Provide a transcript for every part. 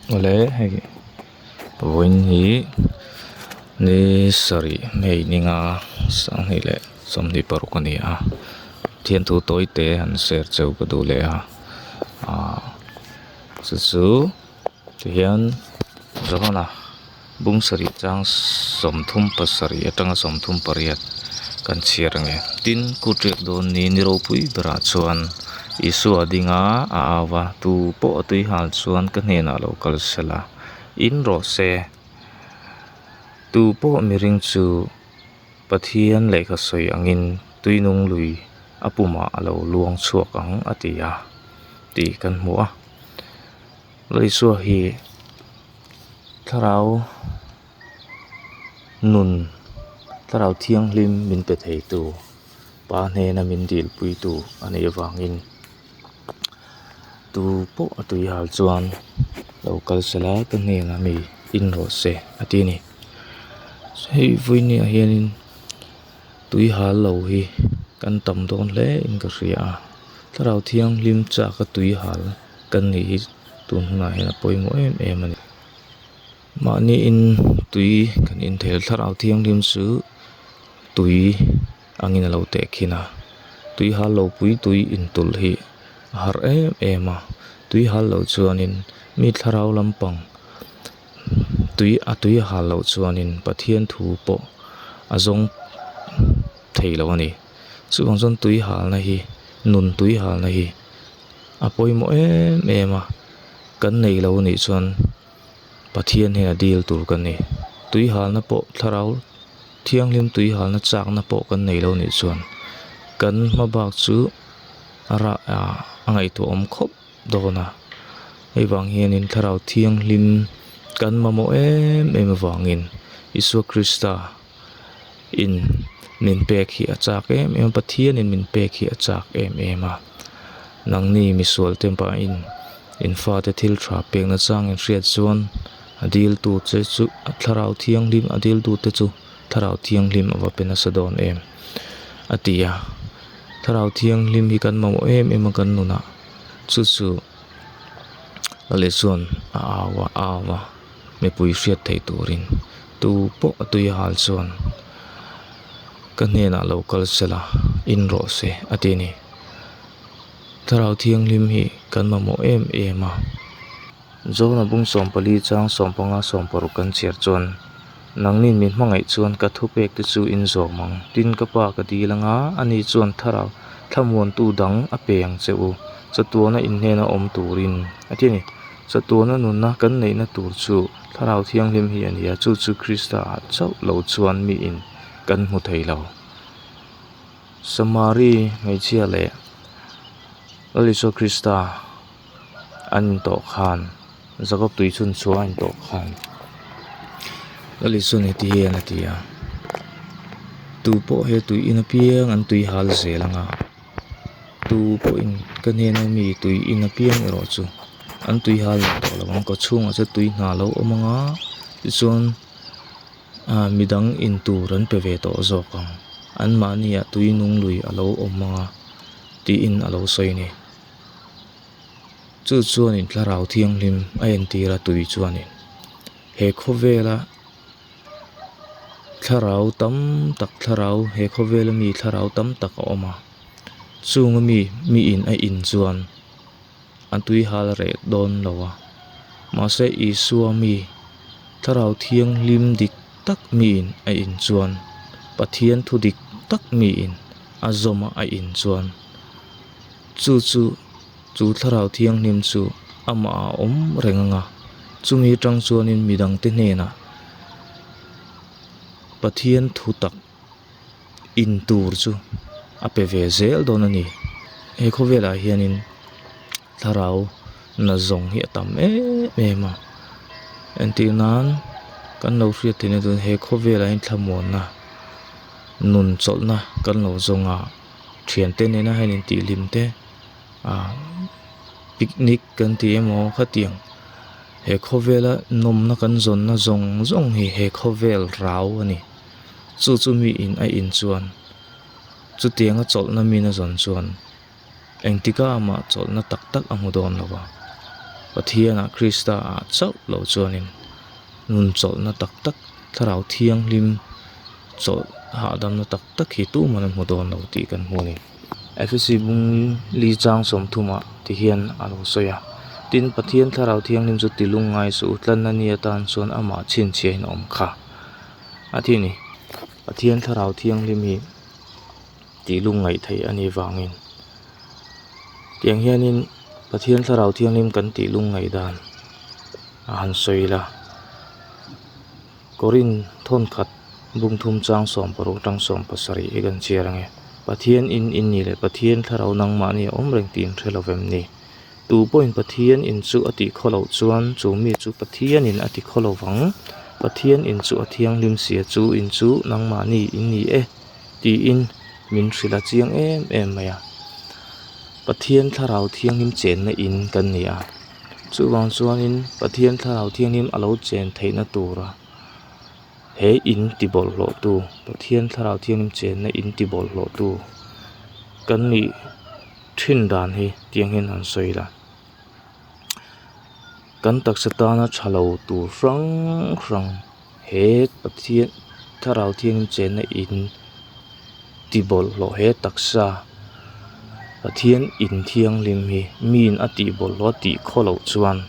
Awle hei vawiin hi ni sarih hmei ni nga sanghnih leh sawmhnih paruk a ni a thianthu tawi te han share cheu ka duh leh a ah chu chu tihian Johana bung sarih chang 37 atanga 38 kan chhiar ang e. Tin, kut riak dawn ni ni ropui berah chuan Isua ding a, a au va, Tu pawh a tui hal chuan ka hnenah lo kal sela, in rawh se. Tu pawh miring chu Pathian lehkha sawi angin tuinung lui a pumah a lo luang chhuak ang a ti a, tih kan hmu a. Isua hi thlarau nun thlarau thianghlim min pe thei tu pa hnena min dil pui tu a nih avangin tu pawh a tui hal chuan lo kal sela ka hnenah mi in rawh se a ti a ni hei vawiin ah hianin tui hal lo hi kan tam dawn hle in ka hria a thlarau thianghlim chak a tui hal. Kan nih hi tun hunah hian a pawimawh em em a ni. Mahniin tui kan inthel thlarau thianghlim chu tui angin a lo teh khin a, tui hal lo pui tui intulh hi a har em em a, tui hal loh chuanin mi thlarau lampang tui a tui hal loh chuanin Pathian thu pawh a zawng thei lo a ni. Chuvang chuan tui halna hi nun tui halna hi. A pawimawh em em a, kan nei lo anih chuan Pathian hian a dil tur kan ni. Tui halna pawh thlarau thianghlim tui halna chakna pawh kan nei lo anih chuan kan hma bak chu a rah a ngaihtuah awm khawp dawn a. Hei vang hianin thlarau thianghlim kan mamawh em em avangin Isua Krista in min pek hi a chak em em a Pathianin min pek hi a chak em em a nangni misual te pahin in fate thil tha pek na chang in hriat chuan a dil tu che chu a thlarau thianghlim a dil tu te chu thlarau thianghlim a va pe nasa dawn em a ti a thlarau thianghlim hi kan mamawh em em a kan nunah chu chu leh chuan a au a au a. Mipui hriat theih turin tu pawh a tui hal chuan ka hnenah lo kal sela in rawh se a ti a ni. Thlarau Thianghlim hi kan mamawh em em a. Zona bung 14 chang 15 16 kan chhiar chuan nangnin min hmangaih chuan ka thupek te chu in zawm ang. Tin ka pa ka dil anga ani chuan thlarau thlamuantu dang a pe ang che u chatuana in hnena awm turin a ti a ni. Chatuana nunna kan neihna tur chu Thlarau Thianghlim hi a ni a, chu chu Krista ah chauh lo chuan miin kan hmu thei lo. Samari hmeichhia leh Lal Isua Krista an intawh khan, Jakob tui chhun chhuah a intawh khan Lal Isuan heti hian a ti a, Tu pawh he tui in apiang an tui hal zel ang a. Tu pawhin ka hnena mi tui in apiang erawh chu an tui hal leh tawh lo ang kaw chhungah chuan tui hna lo awm ang a tichuan ah midang in tur an pe ve tawh zawk ang anmahni ah tui nung lui a lo awm ang a tiin a lo sawi a ni chu chuanin thlarau thianghlim a entir a tui chuanin he khawvela. Thlarau tam tak thlarau he khawvela mi thlarau tam tak a awm a chung ami miin a in chuan a tui hal reh dawn lo a mahse Isua mi thlarau thianghlim dik tak miin a in chuan Pathian thu dik tak miin a zawm a a in chuan chu chu chu thlarau thianghlim chu amah a awm reng ang a chumi atang chuanin midangte hnenah Pathian thu tak in tur chu a pe ve zel dawn a ni he khawvelah hianin thlarau na zawng hi a tam em em a entir nan kan lo hriat theihna chuan he khawvelah hian thlamuanna nun chawlhna kan lo zawng a thiante nena hian intihhlim te ah picnic kan ti emaw khatiang he khawvela nawmna kan zawnna zawng zawng hi he khawvel rau a ni chu chu mi in a in chuan chutianga chawlhna min a zawn chuan engtikah amah chawlhna tak tak a hmu dawn lo a. Pathianah Kristaah chauh lo chuanin nun chawlhna tak tak, Thlarau Thianghlim chawlh hahdamna tak tak hi tuman a hmu dawn lo tih kan hmu a ni. Efesi bung li chang sawmthumah ti hian a lo sawi a, Tin, Pathian Thlarau Thianghlim chu ti lungngai suh u, tlanna ni atan chuan amah chhinchhiahin a awm kha a ti a ni. Pathian Thlarau Thianghlim hi tih lungngaih theih a nih vangin tiang hianin Pathian Thlarau Thianghlim kan tih lungngaih dan a han sawi ila. Korin thawnkhat bungthum chang 60 atang 70 hi kan chhiar ang e. Pathian in in nih leh Pathian thlarau nangmahni a awm reng tih in hre lo vem ni? Tu pawhin Pathian in chu a tih khaw loh chuan chu mi chu Pathianin a ti khaw lo vang. Pathian in chu a thianghlim sia chu in chu nangmahni in ni e tiin min hrilh a chiang em em mai a. Pathian thlarau thianghlim chenna in kan ni a. Chuvang chuanin Pathian Thlarau Thianghlim a lo chen theihna tura he in ti bawlhhlawhtu, Pathian Thlarau Thianghlim chenna in ti bawlhhlawhtu kan nih thin dan hi tiang hian han sawi ila. Kan taksa tana tha lo tur hrang hrang he Pathian Thlarau Thianghlim chenna in ti bawlhhlawh he taksa Pathian in thianghlim hi miin a tih bawlhhlawh a tih khaw loh chuan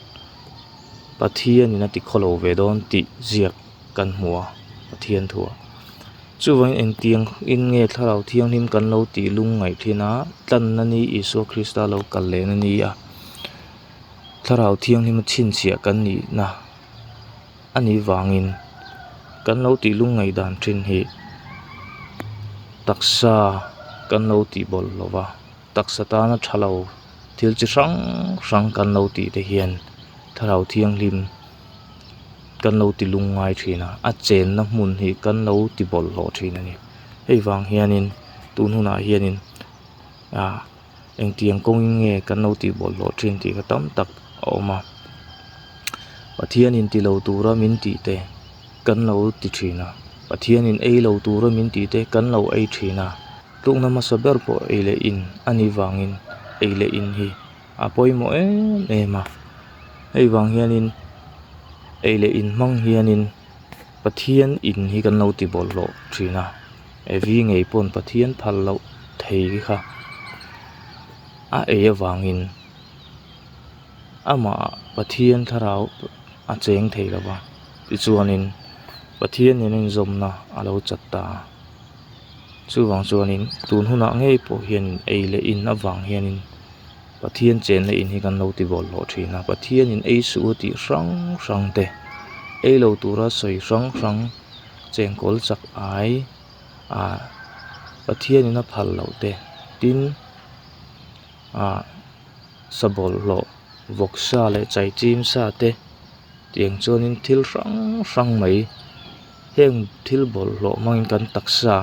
Pathianin a ti khaw lo ve dawn tih ziak kan hmu a Pathian thuah. Chuvangin engtiang in nge thlarau thianghlim kan lo tih lungngaih thin a tlanna ni Isua Krista lo kal lehna ni a thlarau thianghlima chhinchhiah kan nihna. A nih vangin kan lo tih lungngaih dan thin hi taksa kan lo tih bawlh lo va, taksa tana tha lo thil chi hrang hrang kan lo tih te hian thlarau thianghlim kan lo ti lungngai thin a, a chenna hmun hi kan lo ti bawlhhlawh thin a ni. Hei vang hianin tun hunah hianin ah engtiang kawngin nge kan lo tih bawlhhlawh thin tih kha tam tak a awm a Pathianin ti lo tura min tih te kan lo ti thin a Pathianin ei lo tura min tih te kan lo ei thin a tlukna hmasa ber pawh ei leh in a nih vangin ei leh in hi a pawimawh em em a hei vang hianin ei leh in hmang hianin Pathian in hi kan lo ti bawlhhlawh thin a. Evi ngei pawn Pathian phal loh thei kha a ei avangin amah Pathian thlarau a cheng thei lo va tichuanin Pathian nena inzawmna a lo chat ta a chuvang chuanin tun hunah ngei pawh hian ei leh in avang hianin Pathian chenna in hi kan lo ti bawlhhlawh thin a Pathianin ei suh u tih hrang hrang te ei lo tura sawi hrang hrang. Chengkawl chak ai ah Pathianin a phal loh te tin ah sa bawlhhlawh vawksa leh chaichim sa te tiang chuanin thil hrang hrang mai heng thil bawlhhlawh hmangin kan taksa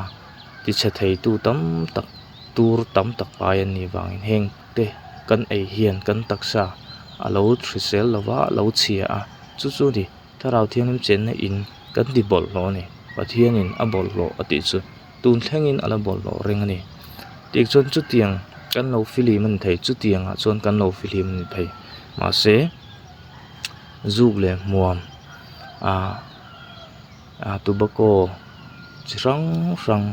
tichhe theitu tam tak tur tam tak pai an nih vangin heng te kan ei hian kan taksa a lo hrisel lova a lo chhia a chu chu a ni. Thlarau Thianghlim chenna in kan ti bawlhhlawh a ni. Pathianin a bawlhhlawh a tih chu tun thlengin a la bawlhhlawh reng a ni. Tih chuan chutiang kan lo fihlim a ni thei, chutiangah chuan kan lo fihlim a ni thei. Mahse, zuk leh hmuam ah ah tobacco chi hrang hrang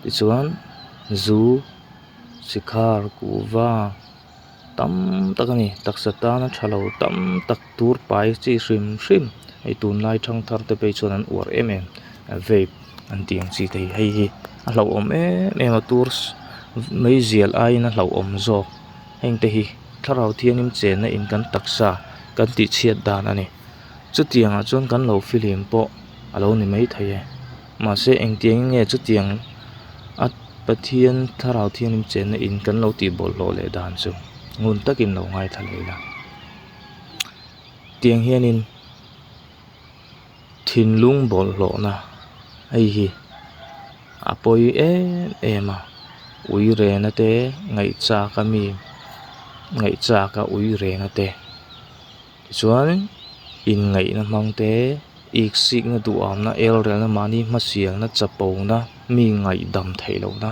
tichuan zu, sikhar, kuhva. Tam tak a ni taksa tana tha lo tam tak tur pai chi hrim hrim hei tunlai thangthar te phei chuan an uar em em vape an tih ang chi te hi hei hi a hlauhawm em em a tur meizial aiin a hlauhawm zawk heng te hi thlarau thianghlim chenna in kan taksa kan tih chhiat dan a ni chutiang ah chuan kan lo fihlim pawh a lo ni maithei e. Mahse engtiangin nge chutiang a Pathian Thlarau Thianghlim chenna in kan lo tih bawlhhlawh leh dan chu ngun takin lo ngaithla leh ila. Tiang hianin thinlung bawlhhlawhna hei hi a pawi em em a, ui rena te ngaihchak a mi ngaihchak a ui rena te tichuan inngaihna hmang te. Iksikna duhamna, elrelna, mahni hmasialna, chapona, mi ngaihdam theih lohna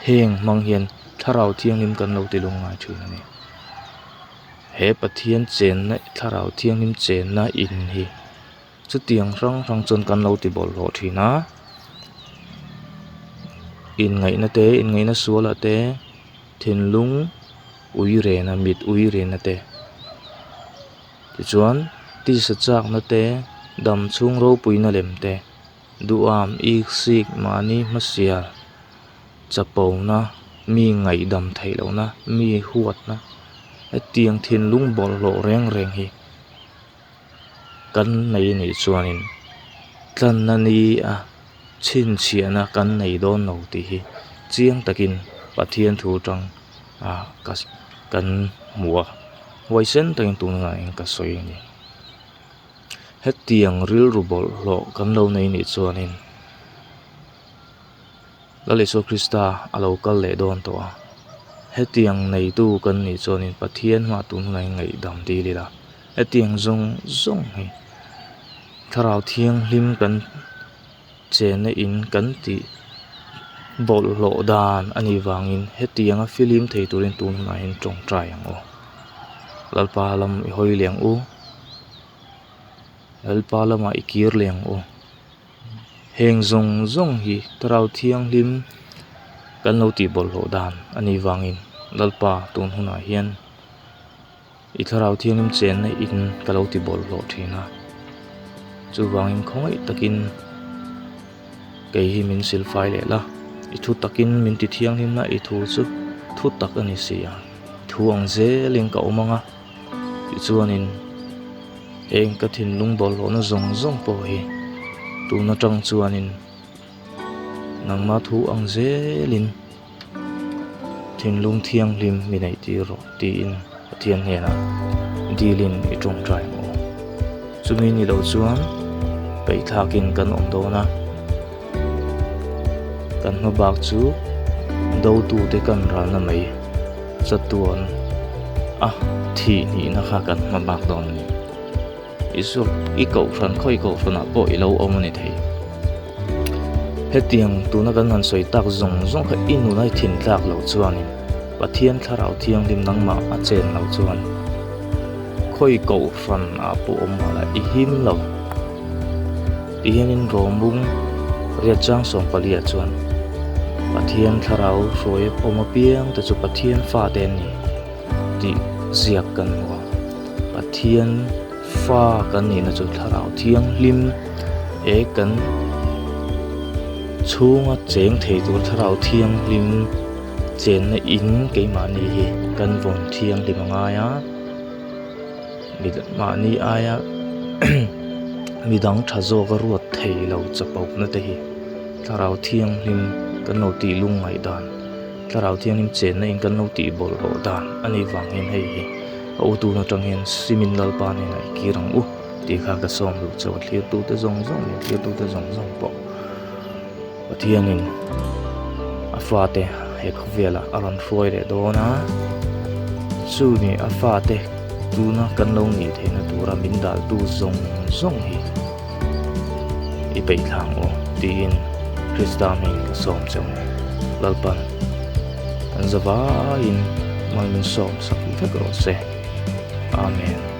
heng hmang hian Thlarau Thianghlim kan lo ti lungngai thin a ni. He Pathian chenna Thlarau Thianghlim chenna in hi chutiang hrang hrang chuan kan lo ti bawlhhlawh thin a, inngaihna te inngaihna sualah te thinlung ui rena mit ui rena te tichuan tisa chakna te dam chhung ropuina lem te duham iksik mahni hmasial chapona mi ngaihdam theih lohna mi huatna hetiang thinlung bawlhhlawh reng reng hi. Kan nei nih chuanin tlanna ni a chhinchhiahna kan nei dawn lo tih hi chiang takin Pathian thu atang a ka kan hmu a, huaisen takin tunah hian ka sawi a ni. Hetiang rilru bawlhhlawh kan lo nei nih chuanin. Lal Isua Krista a lo kal leh dawn tawh a, hetiang neitu kan nih chuanin Pathian hma tun hunah hian ngaihdam dil ila, hetiang zawng zawng hi Thlarau Thianghlim kan chenna in kan tih bawlhhlawh dan a nih vangin hetianga filim thei turin tun hunah hian tawngtai ang aw. Lalpa lam i hawi leh ang u, Lalpa lamah i kir leh ang u. Heng zawng zawng hi Thlarau Thianghlim kan lo tih bawlhhlawh dan a nih vangin Lalpa tun hunah hian i Thlarau Thianghlim chenna in ka lo ti bawlhhlawh thin a, chuvangin khawngaih takin kei hi min silfai leh la, i thu takin min ti thianghlim la, i thu chu thu tak a ni si a, thu ang zelin ka awm ang a. Tichuanin heng ka thinlung bawlhhlawhna zawng zawng pawh hi tun atang chuanin nangma thu ang zelin thinlung thianghlim mi neih tir rawh tiin Pathian hnenah dilin i tawngtai ang u. Chumi ni lo chuan peihthlakin kan awm dawn a, kan hma bak chu dotute kan ralna mai. Chatuan a thih nihna kha kan hma bak dawn a ni. Isua i kohhran khawi kohhranah pawh i lo awm a ni thei. Hetiang tuna kan han sawi tak zawng zawng kha i nuna i thin tlak loh chuanin Pathian Thlarau Thianghlim nangmah a chen loh chuan khawi kohhranah pawh awm mah la i him lo. Tihianin Rawmung riat chang 14 ah chuan Pathian thlarau hruai awm apiang te chu Pathian fate an ni tih ziak kan hmu a. Pathian fa kan nihna chu thlarau thianghlim he kan chhunga cheng thei tur thlarau thianghlim chenna in keimahni hi kan vawn thianghlim a ngai a. Mahni aia midang tha zawka ruat thei lo chapawpna te hi Thlarau Thianghlim kan lo tih lungngaih dan, Thlarau Thianghlim chenna in kan lo tih bawlhhlawh dan a nih vang hian hei hi a utun atang hian Simin Lalpa hnenah i kir ang u tih kha ka sawm duh chauh a, thlirtute zawng zawng leh thlirtute zawng zawng pawh. Pathianin a fate he khawvelah a rawn hruai leh dawn a, chumi a fate tuna kan lo nih theihna tura min daltu zawng zawng hi i peih thlang aw tiin Krista hming ka sawm cheu ni. Lalpan kan zavaiin mal min sawm sak vek rawh se. Amen.